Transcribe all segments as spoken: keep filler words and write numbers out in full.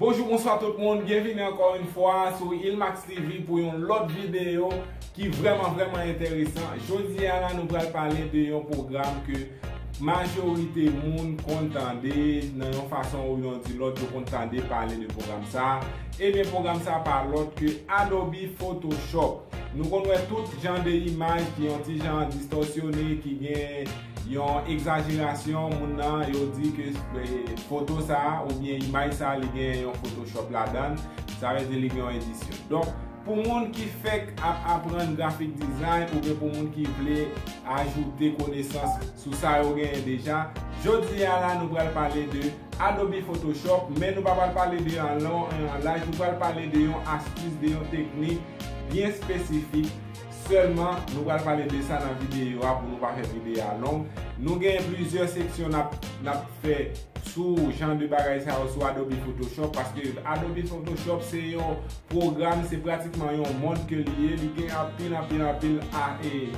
Bonjou, bonswa tout moun, byenvini ankò yon fwa sou Ilmax T V pou yon lòt videyo ki vrèman, vrèman enteresan. Jodi a la, nou pral pale de yon pwogram ke majorite moun konn tande, nan yon fason ou yon di lòt, yo konn tande pale de pwogram sa. Ebyen, pwogram sa pa lòt ke Adobe Photoshop. Nou konn wè tout jan de imaj ki yon ti jan distòsyone, ki gen yon egzajerasyon, moun nan, yo di ke, eh, foto sa a oubyen imaj sa a, li gen yon Photoshop ladan l, sa vle di li gen yon edisyon. Donk, pou moun ki fèk ap aprann grafik dizay oubyen pou moun ki vle ajoute konesans sou sa yo genyen deja, jodi a la, nou pral pale de Adobe Photoshop, men nou pa pral pale de an lon, an laj, nou pral pale de yon astis, de yon teknik byen espesifik. Sèlman, nou pral pale de sa nan videyo a pou nou pa fè videyo a long. Nou gen plizyè seksyon n ap, n ap fè sou jan de bagay sa yo sou Adobe Photoshop, paske Adobe Photoshop se yon pwogram, se pratikman yon mond ke li ye. Li gen anpil, anpil, anpil a, e,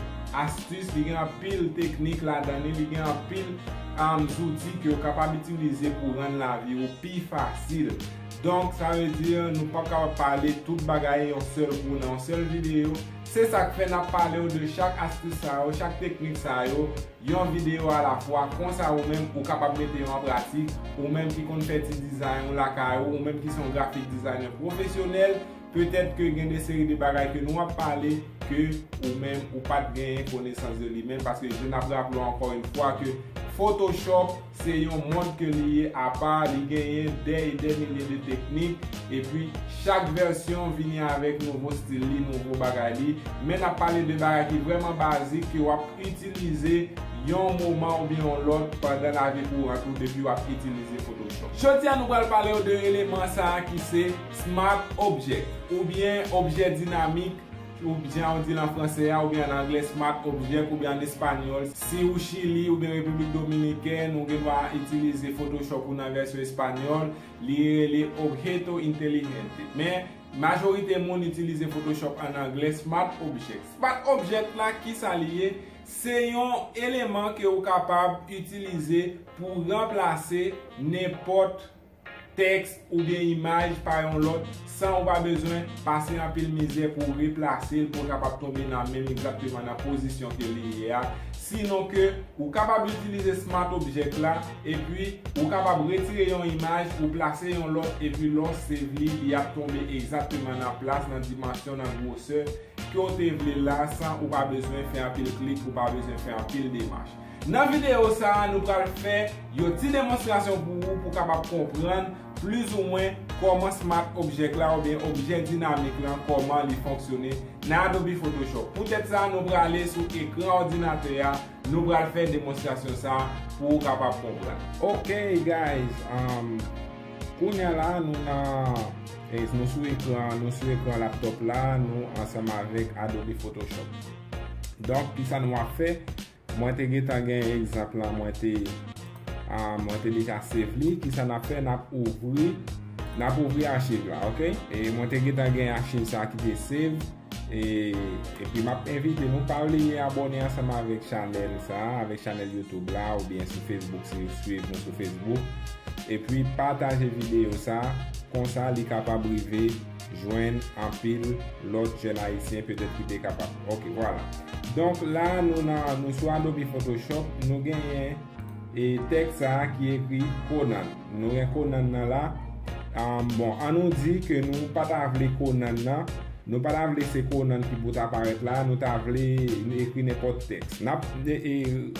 astis, li gen anpil teknik ladan li, li gen anpil, um, zouti ke w kapab itilize pou rann lavi w pi fasil. Donk, sa vle di, nou p ap kapab pale tout bagay yon sèl kou nan yon sèl videyo. Se sa k fè n ap pale w de chak astis sa yo, chak teknik sa yo, yon videyo alafwa, konsa ou menm ou kapab mete yo an pratik, ou menm ki konn fè ti dizay ou lakay ou, ou menm ki se yon grafik dizayner pwofesyonèl, petèt ke gen de seri de bagay ke nou ap pale ke ou menm ou pa t genyen konesans de li menm, paske je n ap raple w ankò yon fwa ke Photoshop se yon mond ke li ye apa, li genyen dè e dè milye de teknik, epi chak vèsyon vini avèk nouvo stil li, nouvo bagay li. Men n ap pale de bagay ki vrèman bazik ke w ap itilize yon moman oubyen yon lòt pandan lavi kouran ou depi w ap itilize Photoshop. Jodi a nou pral pale w de eleman sa a ki se Smart Object oubyen objè dinamik, ou jan yo di l an franse a, oubyen an anglè Smart Object, oubyen an espanyòl. Si ou Chili oubyen Repiblik Dominikèn, ou gen dwa itilize Photoshop ou nan vèsyon espanyòl, li rele Objeto Inteligente. Men, majorite moun itilize Photoshop an anglè, Smart Object. Smart Object la, ki sa li ye? Se yon eleman ke ou kapab itilize pou ranplase nenpòt tèks oubyen imaj pa yon lòt, san ou pa bezwen pase anpil mizè pou w replase l, pou l kapab tonbe nan menm egzakteman nan pozisyon ke li ye a. Sinon ke ou kapab itilize Smart Object la, epi ou kapab retire yon imaj, ou plase yon lòt, epi lè w save li, li ap tonbe egzakteman nan plas, nan dimansyon, nan gwosè ke w te vle la, san ou pa bezwen fè anpil klik, ou pa bezwen fè anpil demach. Nan videyo sa a, nou pral fè yon ti demonstrasyon pou ou, pou w kapab konprann plizoumwen kòman Smart Object la oubyen objè dinamik lan, kòman li fonksyone nan Adobe Photoshop. Poutèt sa, nou prale sou ekran òdinatè a, nou pral fè demonstrasyon sa a pou ou kapab konprann. Ok, guys, um, kounye a la, nou nan, eh, nou sou ekran, nou sou ekran laptop la, nou ansanm avèk Adobe Photoshop. Donk, kisa nou ap fè? Mwen te gentan gen egzanp lan, mwen te, ah, mwen te deja save li. Kisa n ap fè? N ap ouvri, n ap ouvri achiv la, ok? E mwen te gentan gen achiv sa ki te save. E, epi m ap envite nou, pa bliye abòne ansanm avèk chanèl sa, avèk chanèl YouTube la, oubyen sou Facebook, si w swiv nou sou Facebook. Epi pataje videyo sa, konsa li kapab rive jwenn anpil lòt jèn ayisyen petèt ki te kapab. Ok, vwala. Donk la, nou nan, nou sou Adobe Photoshop, nou genyen, e, tèks sa a ki ekri Conan. Nou gen Conan nan la. Um, bon, an nou di ke nou pa ta vle Conan nan, nou pa ta vle se Conan ki pou ta parèt la, nou ta vle ekri nenpòt tèks. N ap, e, e,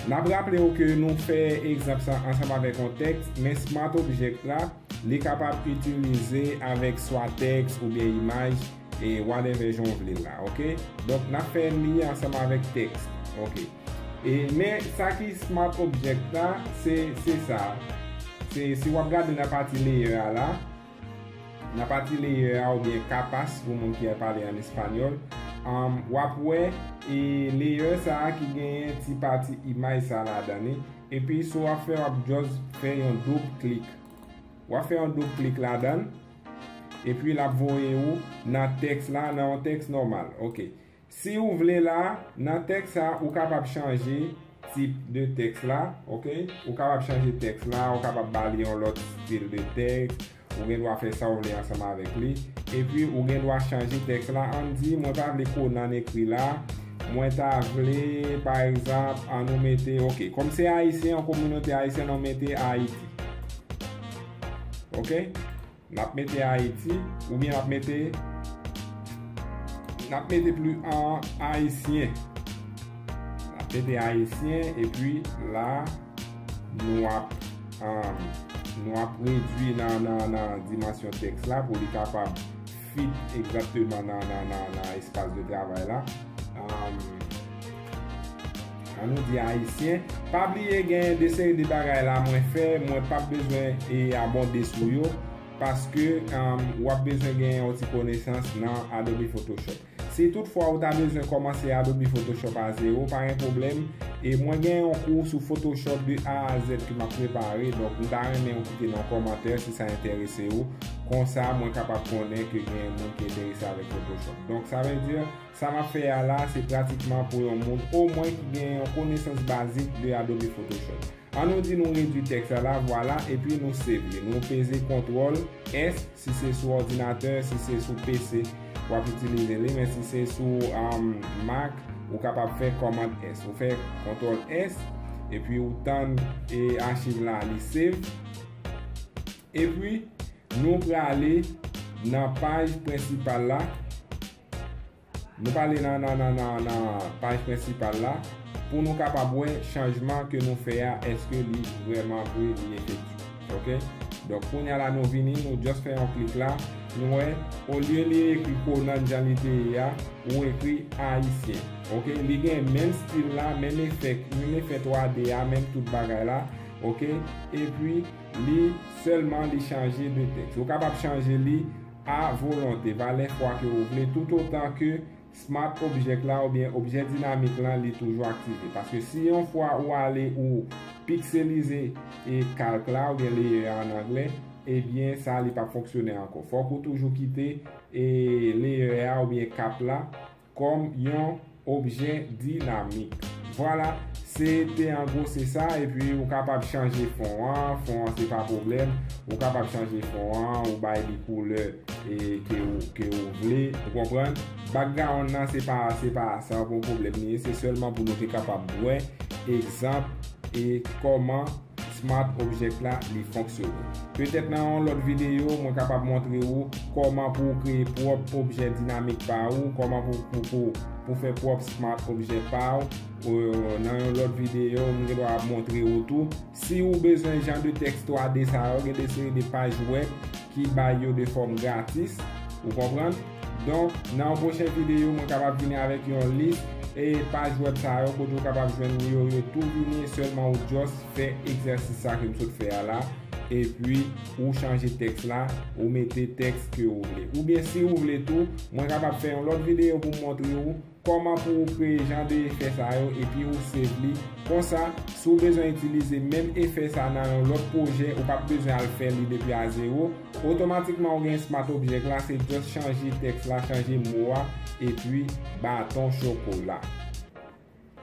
n ap raple w ke nou fè egzanp sa ansanm avèk yon tèks, men Smart Object la, li kapab itilize avèk swa tèks oubyen imaj, e whatever jan w vle l la, ok? Donk, n ap fè li ansanm avèk tèks, ok? E, men sa ki Smart Object la, se, se sa. Se, si w ap gade nan pati layer a la, nan pati layer a oubyen capas pou moun ki pale an espanyòl, um, w ap wè, e, layer sa a ki genyen ti pati imaj sa ladan li. Epi, sa w ap fè, w ap just fè yon doub klik. W ap fè yon doub klik ladan l. Epi, l ap voye ou nan tèks la, nan yon tèks nòmal. Ok. Si ou vle la, nan tèks sa, ou kapab chanje tip de tèks la, ok? Ou kapab chanje tèks la, ou kapab ba li yon lòt stil de tèks, Ou gen dwa fè sa w vle ansanm avèk li. Epi, ou gen dwa chanje tèks la. Ann di, mwen pa vle Conan ekri la. Mwen ta vle, pa egzanp, ann nou mete, ok, kòm se ayisyen, an kominote ayisyèn, ann mete Ayiti. Ok? N ap mete Ayiti, oubyen n ap mete, n ap mete pli an ayisyen. N ap mete ayisyen, epi la, nou ap, um, nou ap redui nan, nan, nan dimansyon tèks la pou li kapab fit egzakteman nan, nan, nan, nan espas de travay la. Um, ann nou di ayisyen. Pa bliye gen de seri de bagay la mwen fè, mwen p ap bezwen e abonde sou yo, paske, um, w ap bezwen gen yon ti konesans nan Adobe Photoshop. Si toutfwa ou ta bezwen kòmanse Adobe Photoshop a zewo, pa gen pwoblèm. E mwen gen yon kou sou Photoshop de A a Z ke m ap prepare, donk m ta renmen ou kite nan kòmantè si sa enterese ou. Konsa, mwen kapab konnen ke gen moun ki enterese avèk Photoshop. Donk, sa vle di, sa m ap fè a la, se pratikman pou yon moun omwen ki gen yon konesans bazik de Adobe Photoshop. Ann nou di nou redui tèks la, la, vwala, epi nou save li. Nou peze kontwòl S si se sou òdinatè, si se sou P C w ap itilize li, men si se sou, um, Mac, ou kapab fè kòmand S. Ou fè kontwòl S, epi ou tann e achiv la li save. Epi, nou prale nan paj prensipal la. Nou prale nan, nan, nan, nan, nan paj prensipal la pou nou kapab wè chanjman ke nou fè a, èske li vrèman vre, li efektif. Ok? Donk, kounye a la, nou vini, nou just fè yon klik la, nou wè, olye li ekri Conan jan li te ye a, ou ekri ayisyen. Ok? Li gen menm stil la, menm efè, menm efè twa D a, menm tout bagay la. Ok? Epi, li sèlman li chanje de tèks. Ou kapab chanje li a volonte, valè fwa ke ou vle, toutotan ke Smart Object la oubyen objè dinamik lan, li toujou aktive. Paske si yon fwa ou ale ou pikselize e kalk la oubyen layer a an anglè, ebyen sa li p ap fonksyone ankò. Fòk ou toujou kite e layer a oubyen cap la kòm yon objè dinamik. Vwala, se te an gwo se sa, epi ou kapab chanje fon an, fon an se pa pwoblèm, ou kapab chanje fon an, ou bay li koulè e ke ou, ke ou vle, ou konprann? Background nan se pa, se pa sa yon pwoblèm li ye, se sèlman pou nou te kapab wè egzanp e kòman Smart Object la li fonksyone. Petèt nan yon lòt videyo, mwen kapab montre ou kòman pou ou kreye pwòp objè dinamik pa ou, kòman pou, pou, pou, pou fè pwòp Smart Object pa ou. Euh, nan yon lòt videyo, mwen gen dwa ap montre ou tou. Si ou bezwen jan de tèks twa D sa yo, gen de seri de paj wèb ki bay yo de fòm gratis, ou konprann? Donk, nan yon pwochen videyo, mwen kapab vini avèk yon lis e paj wèb sa yo kote ou kapab jwenn yo, yo tou vini, sèlman ou just fè egzèsis sa ke m sot fè a la, epi ou chanje tèks la, ou mete tèks ke ou vle. Oubyen si ou vle tou, mwen kapab fè yon lòt videyo pou m montre ou kòman pou ou kreye jan de efè sa yo epi ou save li. Konsa, si w bezwen itilize menm efè sa nan yon lòt pwojè, ou p ap bezwen al fè li depi a zewo. Otomatikman, ou gen Smart Object la, se just chanje tèks la, chanje mo a, epi baton chokola.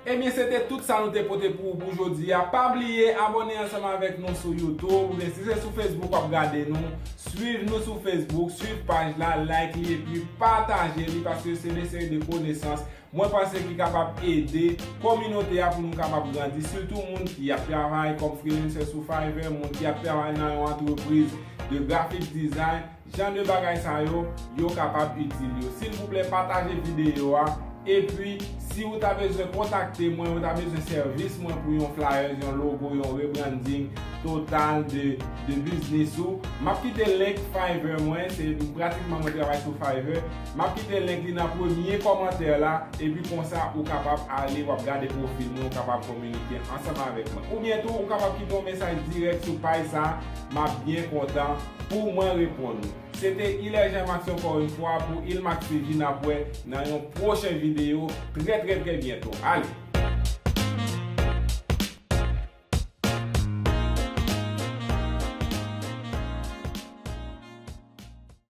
Ebyen, se te tout sa nou te pote pou ou pou jodi a. Pa bliye abòne ansanm avèk nou sou YouTube, oubyen si se sou Facebook w ap gade nou, swiv nou sou Facebook, swiv paj la, like li, epi pataje li, paske se de seri de konesans mwen panse ki kapab ede kominote a pou nou kapab grandi, sitou moun ki ap travay kòm freelancer sou Fiverr, moun ki ap travay nan yon antrepriz de graphic design, jan de bagay sa yo, yo kapab itil yo. Silvouplè, pataje videyo a, epi si ou ta bezwen kontakte mwen, ou ta bezwen sèvis mwen pou yon flyers, yon logo, yon rebranding total de, de biznis ou, m ap kite link Fiverr mwen, se pratikman mwen travay sou Fiverr. M ap kite link li nan premye kòmantè la, epi konsa ou kapab ale, w ap gade pwofil mwen, ou kapab kominike ansanm avèk mwen. Oubyen tou, ou kapab kite yon mesaj dirèk sou paj sa, m ap byen kontan pou mwen reponn ou. Se te Hilaire Jean Max ankò yon fwa pou Ilmax T V, n ap wè nan yon pwochen videyo trè, trè, trè byento. Ale!